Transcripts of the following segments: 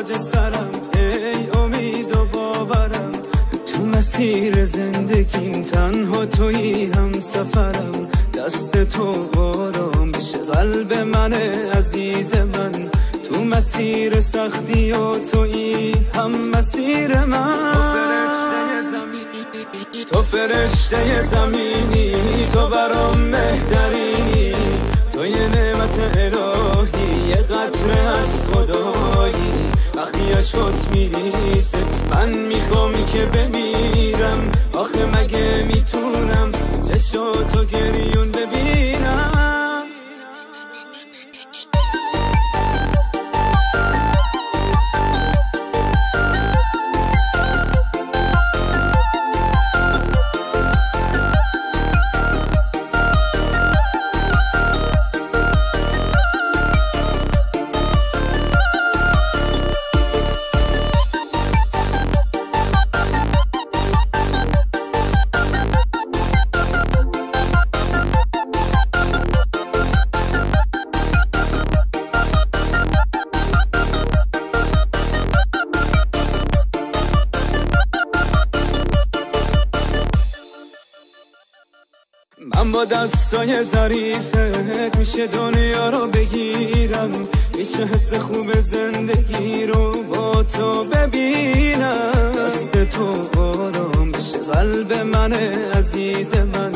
تاج سرم، ای امید و باورم، تو مسیر زندگیم تنها تویی هم سفرم. دست تو آرامش قلب من عزیز من، تو مسیر سختی و تویی هم مسیر من. تو فرشته زمینی، تو برام بهترینی، تو یه نعمت الهی، یه قطره از خدایی. وقتی عشقت میریزه من میخوام که بمیرم، آخه مگه میتونم چشاتو گریون ببینم. من با دستای ظریفت میشه دنیا رو بگیرم، میشه حس خوب زندگی رو با تو ببینم. دست تو آرامش قلب من عزیز من،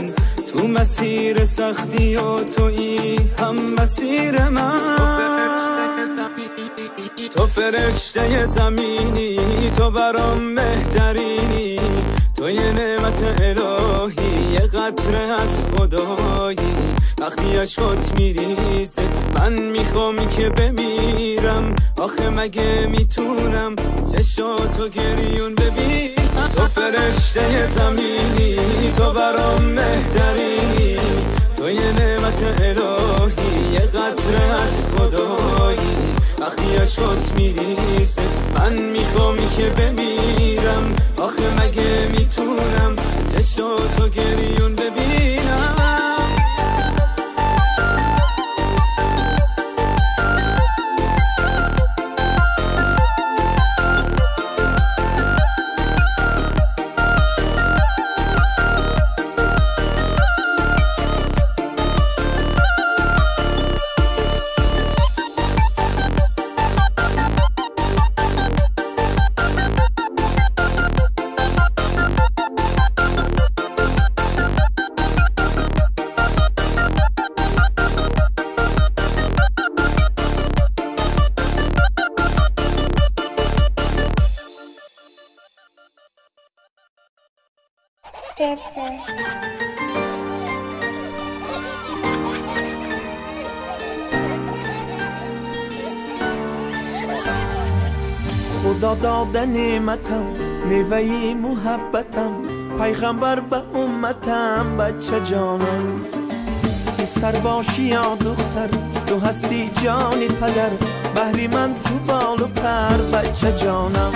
تو مسیر سختی و تویی هم مسیر من. تو فرشته زمینی، تو برام بهترینی، تو یه نعمت الهی، یه قطره از خدایی. وقتی عشقت میریزه من میخوام که بمیرم، آخه مگه میتونم چشاتو گریون ببینم. تو فرشته زمینی، تو برام بهترینی، تو یه نعمت الهی، یه قطره از خدایی. وقتی عشقت میریزه من میخوام که بمیرم، آخه مگه میتونم چشاتو گریون ببینم. خدا داده نعمتم، میوه محبتم، پیغمبر به امتم، بچه جانم. پسر باشی یا دختر، تو هستی جان پدر، بهری من تو بال و پر، بچه جانم.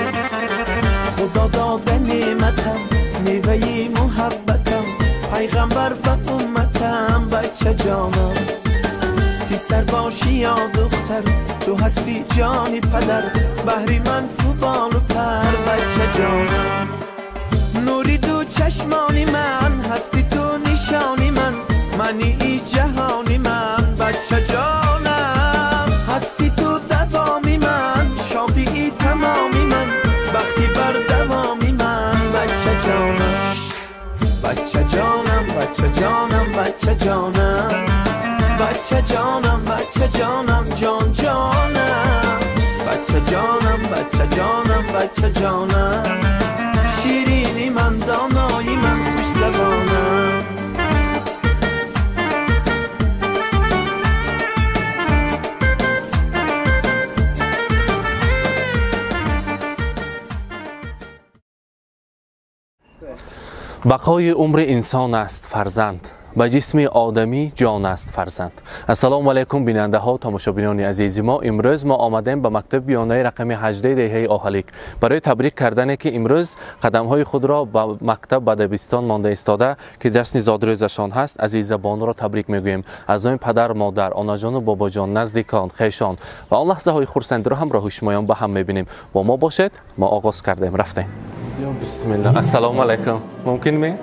خدا داده نعمتم، میوه محبتم، پیغمبر به امتم، بچه جانم. پسر باشی یا دختر، تو هستی جان پدر، بهری من تو بال و پر، بچه جانم. نوری دو چشمانی من، هستی تو نشانی من، منی ای جهانی من، بچه جانم. هستی تو دوامی من، شادی ای تمامی من، بختی بر دوامی من، بچه جانم. بچه جانم، بچه جانم، بچه جانم، بچه جانم، بچه جانم، جان جانم، بچه جانم، بچه جانم، بچه جانم، شیرینی من، دانایی من، خوش زبانم. Бақои умри инсон аст фарзанд, Ба ҷисми одамӣ ҷон аст фарзанд. Ассалому алайкум, бинандаҳо, тамошобинони азизи мо. Имрӯз мо омадем ба мактаби миёнаи рақами 18 деҳаи Оҳалик барои табрик кардане, ки имрӯз қадамҳои худро ба мактаб, ба дабистон монда истода, ки ҷашни зодрӯзашон ҳаст. Азиза Бонуро табрик мегӯем аз номи падар, модар, онаҷону бобоҷон, наздикон, хешон ва он лаҳзаҳои хурсандиро ҳамроҳи шумоён ба ҳам мебинем. Бо мо бошед, мо оғоз кардем, рафтем. Бисмилла. Ассалому алайкум. Мумкин ми?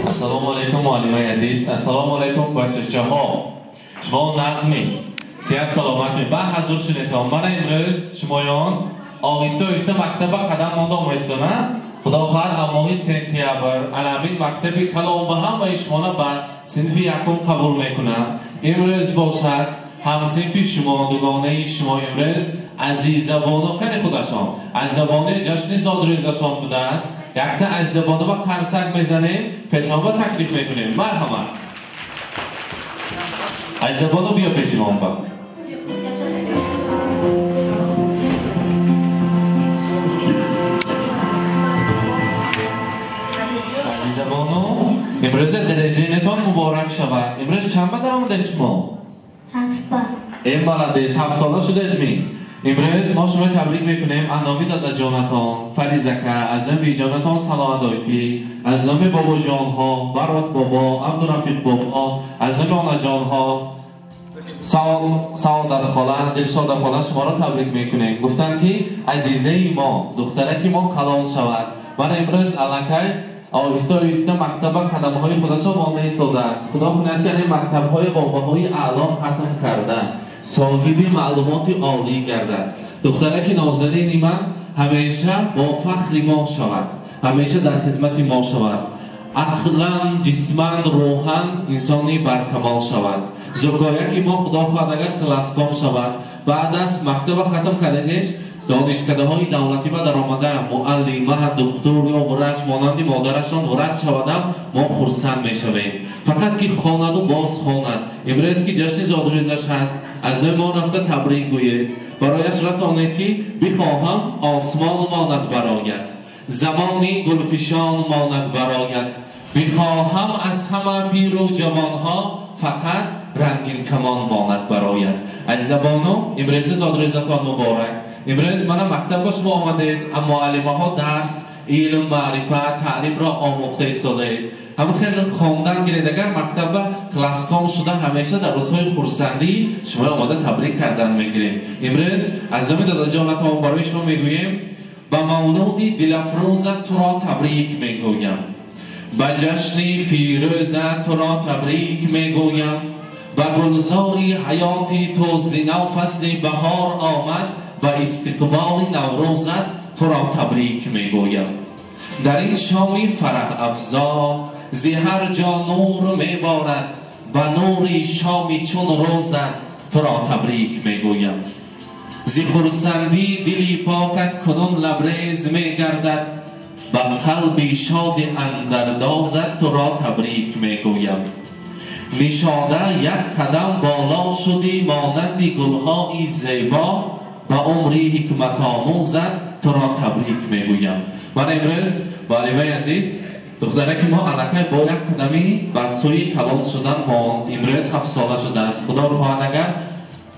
Ассалому алайкум, муаллимаи азиз. Ассалому алайкум, бачачаҳо. Шумо нағзми? Сиҳат саломатми? Ба ҳазур шунетон. Мана имрӯз шумоён оҳиста оҳиста мактаба қадам монда омаистона. Худо хоҳад, моҳи сентябр аламин мактаби калон ба ҳамаи шумона ба синфи якум қабул мекунад. Имрӯз бошад ҳамсинфи шумо, дугонаи шумо имрӯз Азизабону кани худашон. Азизабону ҷашни зодрӯзашон будааст. Якта Азизабону ба қарсак мезанем, пешонба таклиф мекунем. Марҳамат. Азизабону, биё пеши мо ба. Азизабону, имрӯз дараҷаатон муборак шавад. Имрӯз чанд ба даромадед шумо? 7. Эй молодец, 7 сола шудед ми? Имрӯз мо шумо табрик мекунем аз номи дадаҷонатон Фаризака, аз номи биҷонатон Салоадойти, аз номи бобоҷонҳо Барот бобо, Абдурафиқ бобо, аз номи онаҷонҳо Саодат хола, Дилшода хола шуморо табрик мекунем. Гуфтанд, ки азизаи мо, духтараки мо калон шавад. Мана имрӯз аллакай оҳиста оҳиста мактаба қадамҳои худашо монда истодааст. Худо кунад, ки ин мактабҳои бобаҳои аъло хатм карда, соҳиби маълумоти олӣ гардад. Духтараки нозанини ман ҳамеша бо фахри мо шавад, ҳамеша дар хизмати мо шавад, ақлан, ҷисман, рӯҳан инсони баркамол шавад. Зукояки мо худо хоҳад агар класском шавад, баъд аз мактаба хатм карданиш донишкадаҳои давлатӣ ба даромада муаллима, духтур ё врач монанди модарашон врач шавадам, мо хурсанд мешавем. Фақат ки хонаду боз хонад. Имрӯз ки ҷашни зодрӯзаш ҳаст, аз ӯ мо рафта табрик гӯед. Барояш расонед, ки бихоҳам осмон монад барояд, замони гулфишон монад барояд. Бихоҳам аз ҳама пиру ҷавонҳо фақат рангинкамон монад барояд. Азизабону, имрӯзи зодрӯзатон муборак. Имрӯз мана мактаб ба шумо омадед, аммо муаллимаҳо дарс, илм, маърифат, таълимро омӯхта истодаед. Ҳама хеле хондан гиред. Агар мактаба класском шуда, ҳамеша дар рӯзҳои хурсандӣ шуморо омода табрик кардан мегирем. Имрӯз аз номи дадаҷонатон барои шумо мегӯем: ба мавлуди дилафрӯзат туро табрик мегӯям, ба ҷашни фирӯзат туро табрик мегӯям, ба гулзори ҳаёти ту зинав фасли баҳор омад, ба истиқболи наврӯзат туро табрик мегӯям. Дар ин шоми фараҳафзо зи ҳар ҷо нур меборад, ба нури шоми чун рӯзат туро табрик мегӯям. Зи хурсандӣ дили покат кунун лабрез мегардад, ба қалби шоди андардозат туро табрик мегӯям. Нишода як қадам боло шудӣ монанди гулҳои зебо, ба умри ҳикматомӯзат туро табрик мегӯям. Ман имрӯз муаллимаи азиз, духтараки мо аллакай бо як қадами ба сӯи калон шудан монд. Имрӯз 7 сола шудааст. Худо хоҳад агар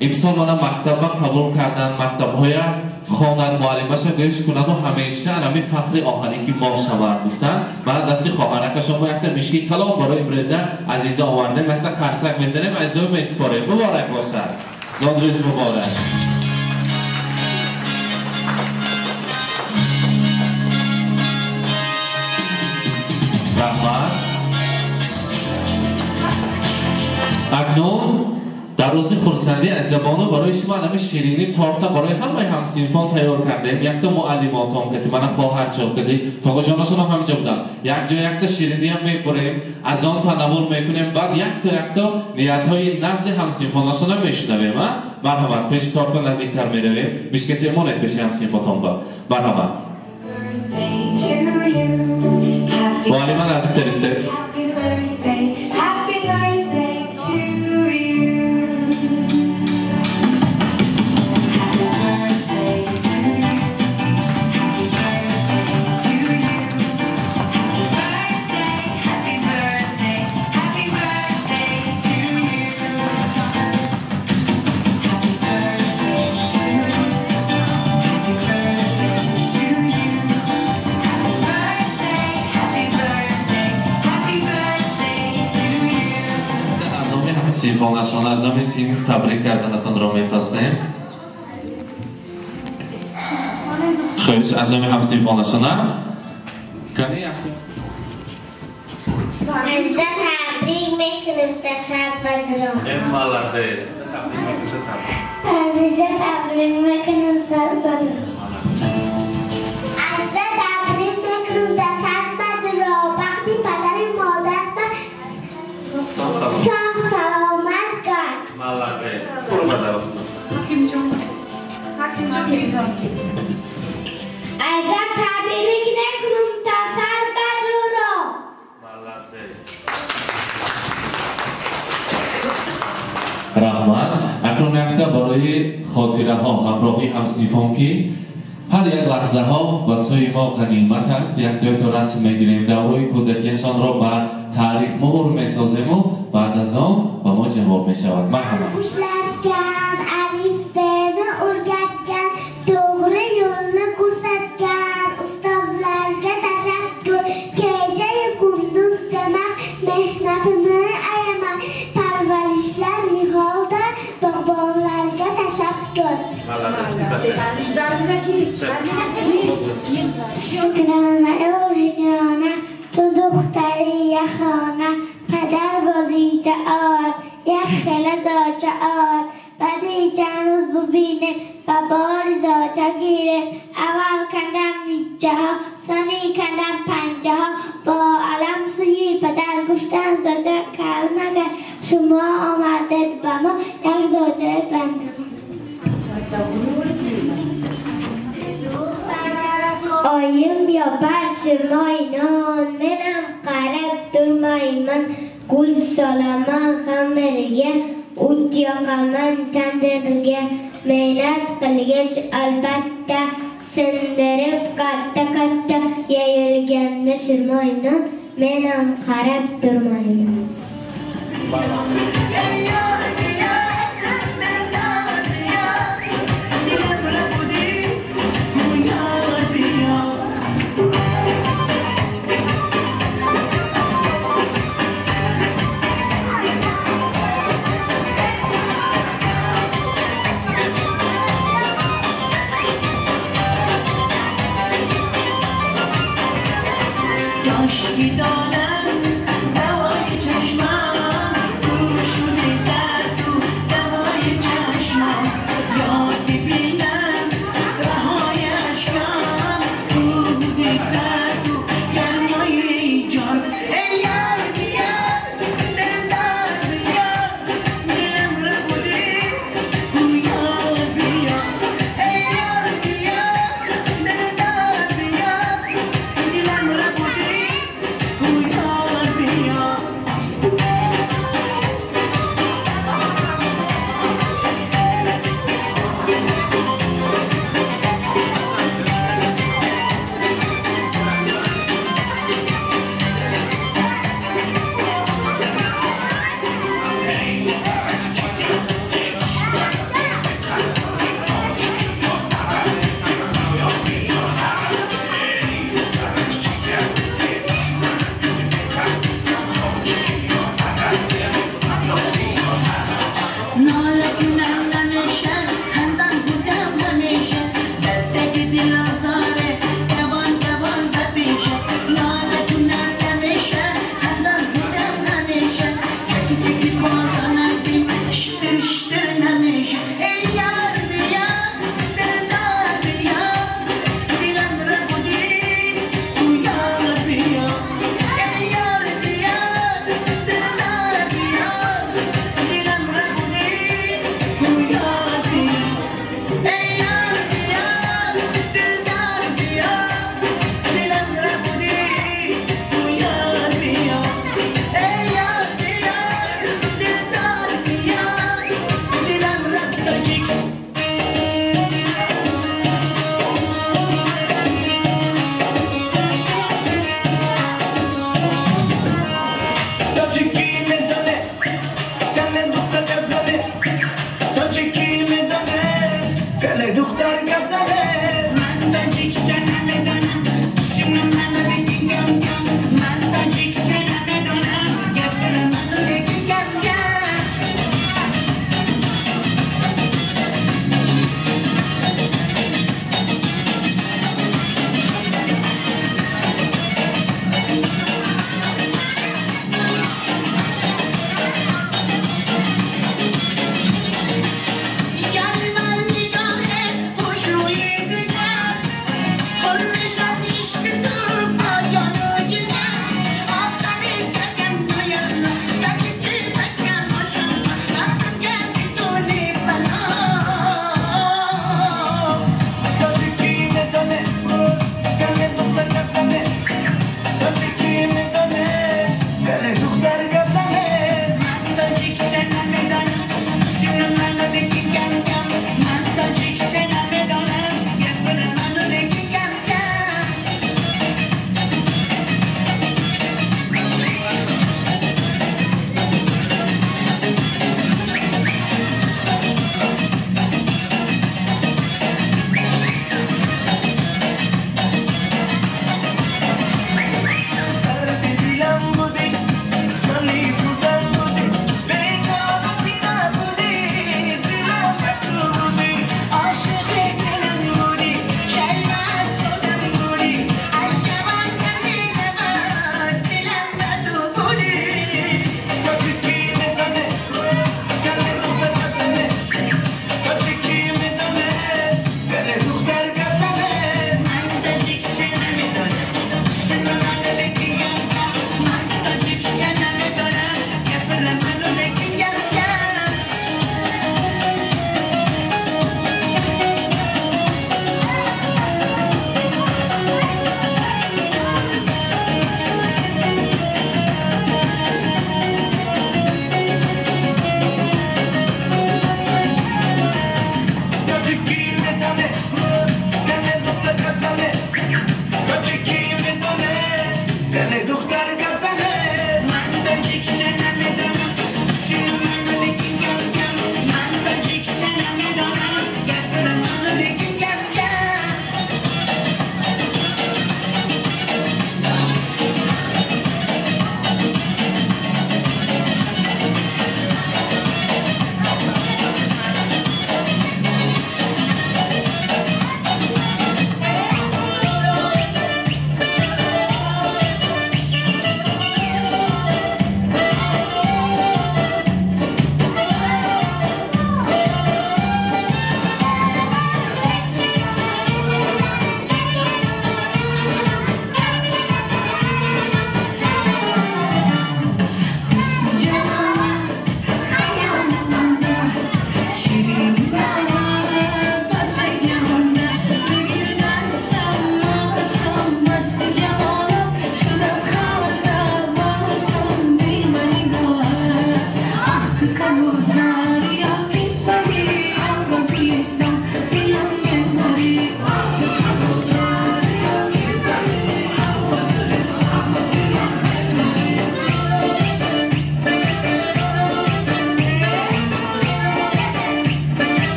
имсол мана мактаба қабул кардан, мактабҳоя хонад, муаллимаша гӯш кунаду ҳамеша ҳами фахри оҳанӣ ки мо шавад гуфтанд. Мана дасти хоҳаракашон мо якта мишки калон барои имрӯза азиза овардем, якта қарсак мезанем, азиза месупорем. Муборак бошад, зодрӯз муборак. Раҳмат. Акнун дар рӯзи хурсандӣ Азизабону барои шумо ҳами ширинӣ торта барои ҳамаи ҳамсинфон тайёр кардем. Якта муаллимотон кардем, мана хоҳарчо кардем, тоғаҷонашон ҳам ҳамҷо буданд. Якҷо якта шириниам мебурем, аз он танаввул мекунем, баъд якто якто ниятҳои нағзи ҳамсинфонашонам мешунавем. Марҳамат, пеши торта наздиктар меравем. Мишкаче монед пеши ҳамсинфотон ба. Марҳамат. Муаллима наздиктар истед. Happy birthday, happy birthday. ҳамсинфонашон аз номи синф табрик карданатонро мехостем. Хуш, аз номи ҳамсинфонашона. Кани Азиза табрик мекунем тасаббадро. Молодец. Азиза табрик мекунем сарбадро. Азиза табрик мекунем тасаббадро. Бахти падари модар ба соғ саломат кард. Молодец. Курба дарост. Ҳакимҷон. Ҳакимҷон. Азиза табрик мекунем тасаббадро. Молодец. Раҳмат. Акнун якта барои хотираҳо ҳамроҳи ҳамсинфон ки ҳар як лаҳзаҳо ба сӯи мо ғанимат аст, якҷоято расм мегирем, даврои кӯдакияшонро ба таърих муҳр месозему баъд аз он ба мо ҷавоб мешавад. Марҳамат. Хушлатgan, alifbeni o'rgatgan, to'g'ri yo'lni ko'rsatgan ustozlarga tashakkur. Kechayu kunduz dema, mehnatini ayama, parvarishlar niholda, bog'bonlarga tashakkur. Shukrona hijrona, tu духтари яхона, падар бозича овард, як хела зоча овард. Баъди чанд рӯз бубинем, ба бори зоча гирем. Аввал кандам ниҷаҳо, сони кандам панҷаҳо. Бо алам сӯи падар гуфтан зоча кар магар. Шумо омадед ба мо як зочаи бандама. Oyim yopar shirmoy non, men ham qarab turmayman. Gul solaman xamirga, o't yoqaman tandirga. Mehnat qilgach albatta, sindirib katta-katta yeyilganda shirmoy non, men ham qarab turmayman. من تاجیک چه نمیدانم، گفتن منو بگی گم گم.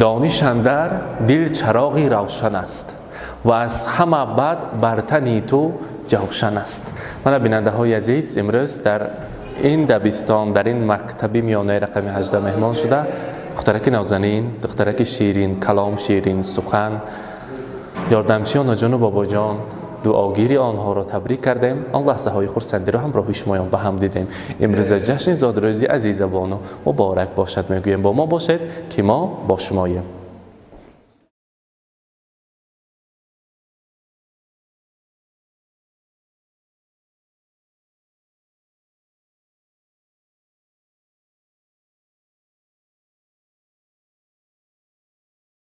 Дониш андар дил чароғи равшан аст ва аз ҳама бад бар тани ту ҷавшан аст. Мана, бинандаҳои азиз, имрӯз дар ин дабистон, дар ин мактаби миёнаи рақами 18 меҳмон шуда духтараки нозанин, духтараки ширин калом, ширин сухан, ёрдамчи онаҷону бобоҷон, дуогири онҳоро табрик кардем. Он лаҳзаҳои хурсандиро ҳамроҳи шумоён ба ҳам дидем. Имрӯза ҷашни зодрӯзи Азизабону муборак бошад мегӯем. Бо мо бошед, ки мо бо шумоем.